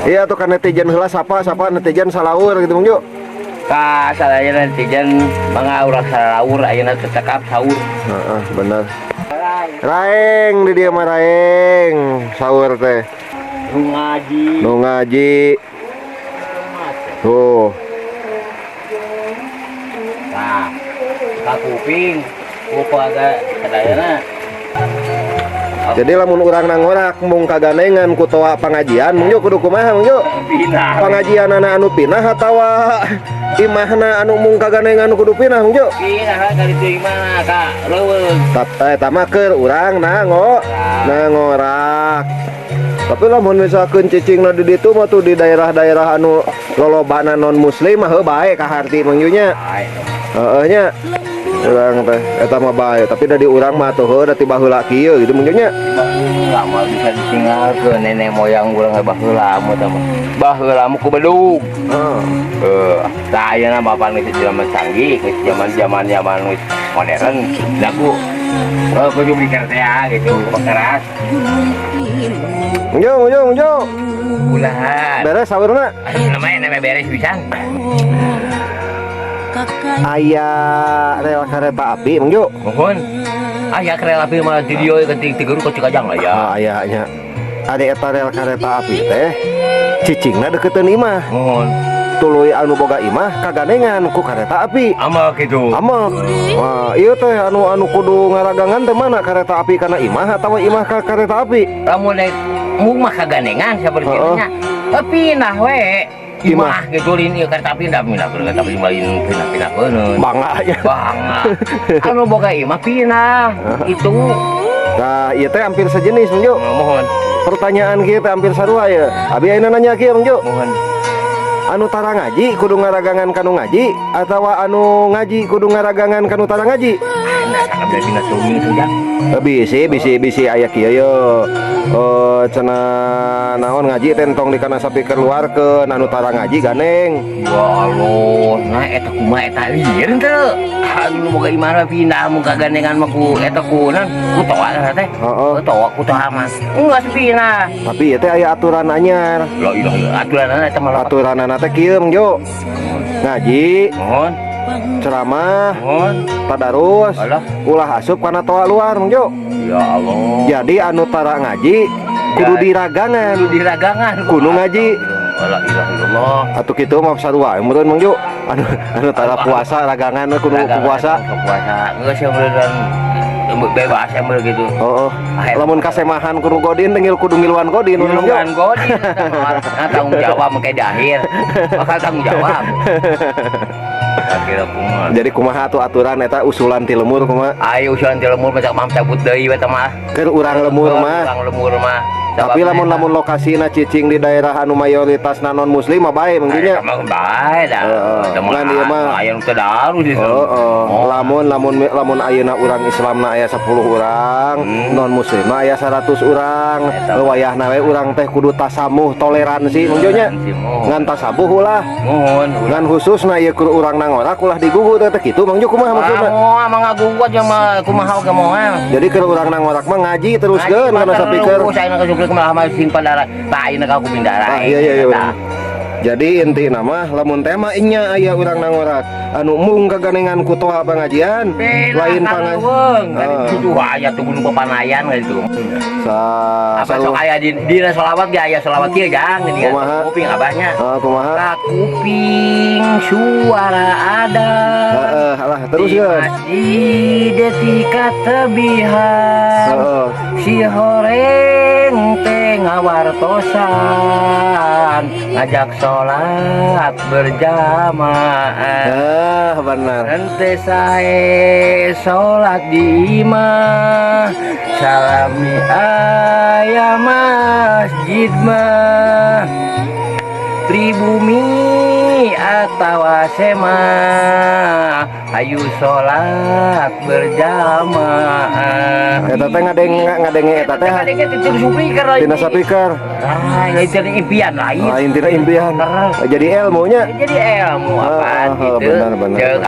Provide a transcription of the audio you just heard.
Iya tuh kan netizen heula, sapa sapa netizen salaur gitu, Mang Jo. Ka sadaya netizen, mangga urang salaur ayeuna teh cekap sahur. Heeh, bener. Raeng di dieu mah, raeng sahur teh. Nu ngaji. Nu ngaji. Tuh. Nah, ka kuping ku aga sadayana. Jadi lamun urang nangorak mung kagandengan ku toa pangajian, Mang Jo, kudu kumaha, Mang Jo? Pindah. Pangajianana anu pinah atawa imahna anu mung kagandengan kudu pinah, Mang Jo? Pindah kan kali itu imah ka leuweung. Eta mah keur urang nangorak. Tapi lamun misalkan cicingna di ditu mah tuh di daerah-daerah anu lolobana non muslim mah heuh bae kaharti, Mang Jo, nya. Bae. Heeh nya. Urang teh eta mah bae, tapi da di urang mah tuh heuh da ti baheula kieu gitu, Mang Jo, nya. Baheula mah bisa ditinggalkeun nenek moyang urang baheula mah tah mah. Baheula mah ku bedug. Heeh. Eh, tah ayeuna bapak geus zaman canggih, geus zaman-zaman zaman geus modern. Lagu oh, kudu mikir teh ya, gitu, keras. Mang Jo, Mang Jo, Mang Jo. Ulah. Beres sahurna? Namanya namanya beres pisan. Aya rel kereta api, Mang Jo. Mohon. Aya kereta api mah di dieu ke tiga ke Cikajang lah ya. Ah, aya nya. Ada eta rel kereta api teh cicingna deketeun imah. Mohon. Tuluy anu boga imah kagandengan ku kereta api. Ama gitu. Amek. Wah, ieu teh anu anu kudu ngaragangan teh mana, kereta api kana imah atawa imah ka kereta api? Lamun naik mung mah kagandengan saperti nya. Eh, pindah we. Imah. Imah gitu lin ieu kereta api ndak pindah kereta api lain pindah-pindah keun. Bangga ya. Bangga. Anu boga imah pindah. Itu. Nah, ieu teh hampir sejenis, Mang Jo. Mohon. Pertanyaan kieu teh hampir sarua ya. Abi ayeuna nanya kieu, Mang Jo. Mohon. Anu tara ngaji kudu ngaragangan kanu ngaji atawa anu ngaji kudu ngaragangan kanu tara ngaji? Nah, sakabeh pindah tumi itu jang. Eh, bisi bisi bisi aya kieu ye. Eh, cenah naon, ngaji teh entong dikana speaker luarkeun, anu tara ngaji gandeng. Ya Allah, nah eta kumaha eta lieur teu? Anu boga imah mah pindah mun kagandengan mah ku eta ku naon? Ku toa lah teh. Heeh. Ku toa ku toa mah. Enggak pindah. Tapi ieu teh aya aturan anyar. La ilaha illallah. Aturanana eta mah. Aturanana teh kieu, Mang Jo. Ngaji, Mohon, ceramah, mohon. Tadarus, Alah. Ulah asup kana toa luar, Mang Jo. Ya Allah. Jadi anu tara ngaji kudu diragangan. Kudu diragangan. Kudu ngaji. La ilaha illallah. Atuh kitu mah sarua meureun, Mang Jo. Anu anu tara puasa ragangan kudu puasa. Puasa. Geus yang beneran bebas yang begitu. Oh, lamun kasemahan kudu godin tengil kudu ngiluan godin, Mang Jo. Ngiluan godin nah, tanggung jawab make di akhir. Bakal tanggung jawab. Kira kumaha. Jadi kumaha tuh aturan eta, usulan ti lemur kumaha? Ayo usulan ti lemur mah mam cabut deui we mah. Keur urang lemur mah. Urang lemur mah. Tapi lamun lamun lokasina cicing di daerah anu mayoritas non muslim mah bae mungkinnya. Mah bae dah. Heeh. Ngan ieu mah. Aya nu teu daru di Oh. Lamun lamun lamun ayeuna urang Islamna aya 10 urang, non muslimna aya 100 urang. Eta. Wayahna we urang teh kudu tasamuh, toleransi, Mang Jo, nya. Ngan tasabuh ulah. Mohon. Ngan khususna ieu keur urang nangorak ulah digugu teh teh kitu, Mang Jo, kumaha maksudna? Moal mah ngagugu aja mah kumaha oge moal. Jadi keur urang nangorak mah ngaji teruskeun kana speaker. Saya nak supli kumaha mah simpan darah. Tah ayeuna ka kuping darah. Ah, iya. Jadi inti nama lamun tema inya aya urang nangorak anu mung kagandengan ku toa pengajian lain pangan. Ah. Itu aya tuh gunung Papanayan gitu. Sa Apa sok aya di dina selawat ge aya selawat kieu jang ini Kumaha? Kuping abahnya. Ah, kumaha? Ka kuping suara ada. Heeh, alah terus di ya. Masjid ti katebihan. Heeh. Si horeng teh ngawartosan ngajak sholat berjamaah. Ah, benar. Ente sae sholat di imah salami aya masjid mah pribumi atawa semah ayu sholat berjamaah. Eta teh ngadenge eta teh Ngadenge teh tina speaker lain. Tina speaker. Ah, lain tina impian lain. Lain tina impian. Jadi ilmunya. Jadi ilmu apaan Ah, gitu. benar, benar. Ceuk.